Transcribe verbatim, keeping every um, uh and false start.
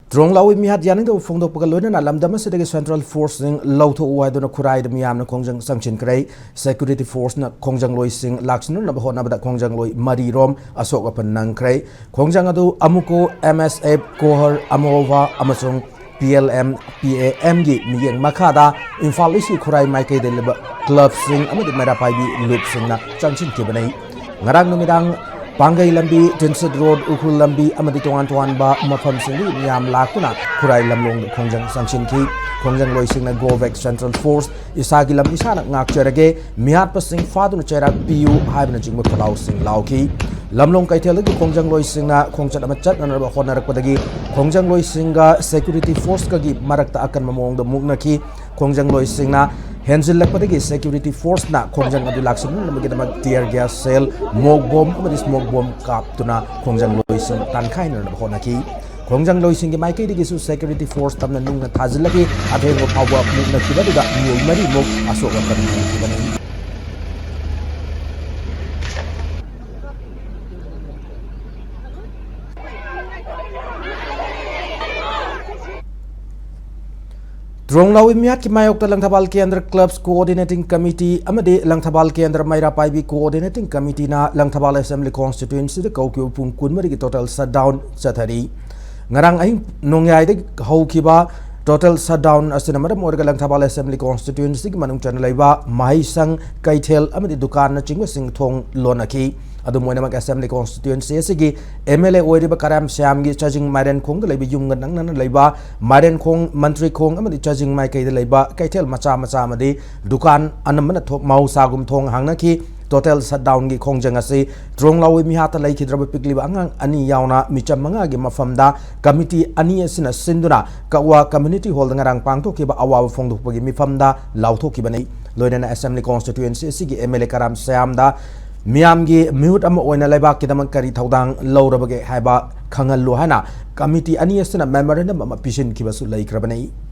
ꯗ꯭ꯔꯣꯡ ꯂꯥꯎꯏ ꯃꯤꯍꯥꯠ ꯌꯥꯅꯤꯡꯗꯕ ꯐꯣꯡꯗꯣꯛꯄꯒ ꯂꯣꯏꯅꯅ ꯂꯝꯗꯝ ꯑꯁꯤꯗꯒꯤ Central Force ꯁꯤꯡ ꯂꯧꯊꯣꯛꯎ ꯍꯥꯏꯗꯨꯅ ꯈꯨꯔꯥꯏꯗ ꯃꯤꯌꯥꯝꯅ ꯈꯣꯡꯖꯪ ꯆꯪꯁꯤꯟꯈ꯭ꯔꯦ꯫ Security Force ꯅ ꯈꯣꯡꯖꯪꯂꯣꯏꯁꯤꯡ ꯂꯥꯛꯁꯤꯟꯅꯅꯕ ꯍꯣꯠꯅꯕꯗ ꯈꯣꯡꯖꯪꯂꯣꯏ ꯃꯔꯤ ꯔꯣꯝ ꯑꯁꯣꯛ ꯑꯄꯟ ꯅꯪꯈ꯭ꯔꯦ꯫ ꯈꯣꯡꯖꯪ ꯑꯗꯨ ꯑꯃꯨꯀꯣ, M S F, ꯀꯣꯍꯔ, ꯑꯃꯣꯚꯥ ꯑꯃꯁꯨꯡ P L M, P A M ꯒꯤ ꯃꯤꯠꯌꯦꯡ ꯃꯈꯥꯗ ꯏꯝꯐꯥꯜ East ꯀꯤ ꯈꯨꯔꯥꯏ ꯃꯥꯏꯀꯩꯗ ꯂꯩꯕ club ꯁꯤꯡ ꯑꯃꯗꯤ ꯃꯩꯔꯥ ꯄꯥꯏꯕꯤ ꯂꯨꯞꯁꯤꯡꯅ ꯆꯪꯁꯤꯟꯈꯤꯕꯅꯤ꯫ ꯉꯔꯥꯡ ꯅꯨꯃꯤꯗꯥꯡ ꯄꯥꯡꯒꯩ ꯂꯝꯕꯤ, ꯇꯤꯟꯁꯤꯠ ꯔꯣꯗ, ꯎꯈ꯭ꯔꯨꯜ ꯂꯝꯕꯤ ꯑꯃꯗꯤ ꯇꯣꯉꯥꯟ ꯇꯣꯉꯥꯟꯕ ꯃꯐꯝꯁꯤꯡꯗꯒꯤ ꯃꯤꯌꯥꯝ ꯂꯥꯛꯇꯨꯅ ꯈꯨꯔꯥꯏ ꯂꯝꯂꯣꯡꯗ ꯈꯣꯡꯖꯪ ꯆꯪꯁꯤꯟꯈꯤ꯫ ꯈꯣꯡꯖꯪꯂꯣꯏꯁꯤꯡꯅ "Go back Central Force, ꯏꯁꯥꯒꯤ ꯂꯝ ꯏꯁꯥꯅ ꯉꯥꯛꯆꯔꯒꯦ, ꯃꯤꯍꯥꯠꯄꯁꯤꯡ ꯐꯥꯗꯨꯅ ꯆꯩꯔꯥꯛ ꯄꯤꯌꯨ" ꯍꯥꯏꯕꯅꯆꯤꯡꯕ ꯈꯣꯜꯂꯥꯎꯁꯤꯡ ꯂꯥꯎꯈꯤ꯫ ꯂꯝꯂꯣꯡ ꯀꯩꯊꯦꯜꯗꯒꯤ ꯈꯣꯡꯖꯪꯂꯣꯏꯁꯤꯡꯅ ꯈꯣꯡꯆꯠ ꯑꯃ ꯆꯠꯅꯅꯕ ꯍꯣꯠꯅꯔꯛꯄꯗꯒꯤ ꯈꯣꯡꯖꯪꯂꯣꯏꯁꯤꯡꯒ Security Force ꯀꯒꯤ ꯃꯔꯛꯇ ꯑꯀꯟꯕ ꯃꯑꯣꯡꯗ ꯃꯨꯛꯅꯈꯤ꯫ ꯈꯣꯡꯖꯪꯂꯣꯏꯁꯤꯡꯅ ꯍꯦꯟꯖꯤꯜꯂꯛꯄꯗꯒꯤ Security Force ꯅ ꯈꯣꯡꯖꯪ ꯑꯗꯨ ꯂꯥꯛꯁꯤꯟꯅꯅꯕꯒꯤꯗꯃꯛ tear gas shell, mock bomb ꯑꯃꯗꯤ smoke bomb ꯀꯥꯞꯇꯨꯅ ꯈꯣꯡꯖꯪꯂꯣꯏꯁꯤꯡ ꯇꯥꯟꯈꯥꯏꯅꯅꯕ ꯍꯣꯠꯅꯈꯤ꯫ ꯈꯣꯡꯖꯪꯂꯣꯏꯁꯤꯡꯒꯤ ꯃꯥꯏꯀꯩꯗꯒꯤꯁꯨ Security Force ꯇꯝꯅ ꯅꯨꯡꯅ ꯊꯥꯖꯤꯜꯂꯒꯤ ꯑꯊꯦꯡꯕ ꯐꯥꯎꯕ ꯃꯨꯛꯅꯈꯤꯕ ꯑꯗꯨꯗ ꯃꯤꯑꯣꯏ ꯃꯔꯤꯃꯨꯛ ꯑꯁꯣꯛ ꯑꯄꯟ ꯅꯪꯈꯤꯕꯅꯤ꯫ ꯗ꯭ꯔꯣꯡ ꯂꯥꯎꯏ ꯃꯤꯍꯥꯠꯀꯤ ꯃꯥꯌꯣꯛꯇ ꯂꯪꯊꯕꯥꯜ ꯀꯦꯟꯗ꯭ꯔ Clubs Coordinating Committee ꯑꯃꯗꯤ ꯂꯪꯊꯕꯥꯜ ꯀꯦꯟꯗ꯭ꯔ ꯃꯩꯔꯥ ꯄꯥꯏꯕꯤ Coordinating Committee ꯅ ꯂꯪꯊꯕꯥꯜ Assembly Constituency ꯗ ꯀꯧꯈꯤꯕ ꯄꯨꯡ ꯀꯨꯟꯃꯔꯤꯒꯤ total shutdown ꯆꯠꯊꯔꯤ꯫ ꯉꯔꯥꯡ ꯑꯍꯤꯡ ꯅꯣꯡꯌꯥꯏꯗꯒꯤ ꯍꯧꯈꯤꯕ total shutdown ꯑꯁꯤꯅ ꯃꯔꯝ ꯑꯣꯏꯔꯒ ꯂꯪꯊꯕꯥꯜ Assembly Constituency ꯒꯤ ꯃꯅꯨꯡ ꯆꯟꯅ ꯂꯩꯕ ꯃꯍꯩꯁꯪ, ꯀꯩꯊꯦꯜ ꯑꯃꯗꯤ ꯗꯨꯀꯥꯟꯅꯆꯤꯡꯕꯁꯤꯡ ꯊꯣꯡ ꯂꯣꯟꯅꯈꯤ꯫ ꯑꯗꯨꯝ ꯑꯣꯏꯅꯃꯛ, Assembly Constituency ꯑꯁꯤꯒꯤ M L A ꯑꯣꯏꯔꯤꯕ ꯀꯔꯥꯝ ꯁ꯭ꯌꯥꯝꯒꯤ ꯆꯥꯖꯤꯡ ꯃꯥꯏꯔꯦꯟꯈꯣꯡꯗ ꯂꯩꯕ ꯌꯨꯝꯒ ꯅꯛꯅꯅ ꯂꯩꯕ ꯃꯥꯏꯔꯦꯟꯈꯣꯡ, ꯃꯟꯇ꯭ꯔꯤꯈꯣꯡ ꯑꯃꯗꯤ ꯆꯥꯖꯤꯡ ꯃꯥꯏꯀꯩꯗ ꯂꯩꯕ ꯀꯩꯊꯦꯜ ꯃꯆꯥ ꯃꯆꯥ ꯑꯃꯗꯤ ꯗꯨꯀꯥꯟ ꯑꯅꯝꯕꯅ ꯊꯣ-, ꯃꯍꯧꯁꯥꯒꯨꯝ ꯊꯣꯡ ꯍꯥꯡꯅꯈꯤ꯫ Total shutdown ꯒꯤ ꯈꯣꯡꯖꯪ ꯑꯁꯤ ꯗ꯭ꯔꯣꯡ ꯂꯥꯎꯏ ꯃꯤꯍꯥꯠꯇ ꯂꯩꯈꯤꯗ꯭ꯔꯕ ꯄꯤꯛꯂꯤꯕ ꯑꯉꯥꯡ ꯑꯅꯤ ꯌꯥꯎꯅ ꯃꯤꯆꯝ ꯃꯉꯥꯒꯤ ꯃꯐꯝꯗ committee ꯑꯅꯤ ꯑꯁꯤꯅ ꯁꯤꯟꯗꯨꯅ ꯀꯛꯋꯥ Community Hall ꯗ ꯉꯔꯥꯡ ꯄꯥꯡꯊꯣꯛꯈꯤꯕ ꯑꯋꯥꯕ ꯐꯣꯡꯗꯣꯛꯄꯒꯤ ꯃꯤꯐꯝꯗ ꯂꯥꯎꯊꯣꯛꯈꯤꯕꯅꯤ꯫ ꯂꯣꯏꯅꯅ Assembly Constituency ꯑꯁꯤꯒꯤ M L A ꯀꯔꯥꯝ ꯁ꯭ꯌꯥꯝꯗ ꯃꯤꯌꯥꯝꯒꯤ ꯃꯤꯍꯨꯠ ꯑꯃ ꯑꯣꯏꯅ ꯂꯩꯕꯥꯛꯀꯤꯗꯃꯛ ꯀꯔꯤ ꯊꯧꯗꯥꯡ ꯂꯧꯔꯕꯒꯦ ꯍꯥꯏꯕ ꯈꯪꯍꯜꯂꯨ ꯍꯥꯏꯅ committee ꯑꯅꯤ ꯑꯁꯤꯅ memorandum ꯑꯃ ꯄꯤꯁꯤꯟꯈꯤꯕꯁꯨ ꯂꯩꯈ꯭ꯔꯕꯅꯤ꯫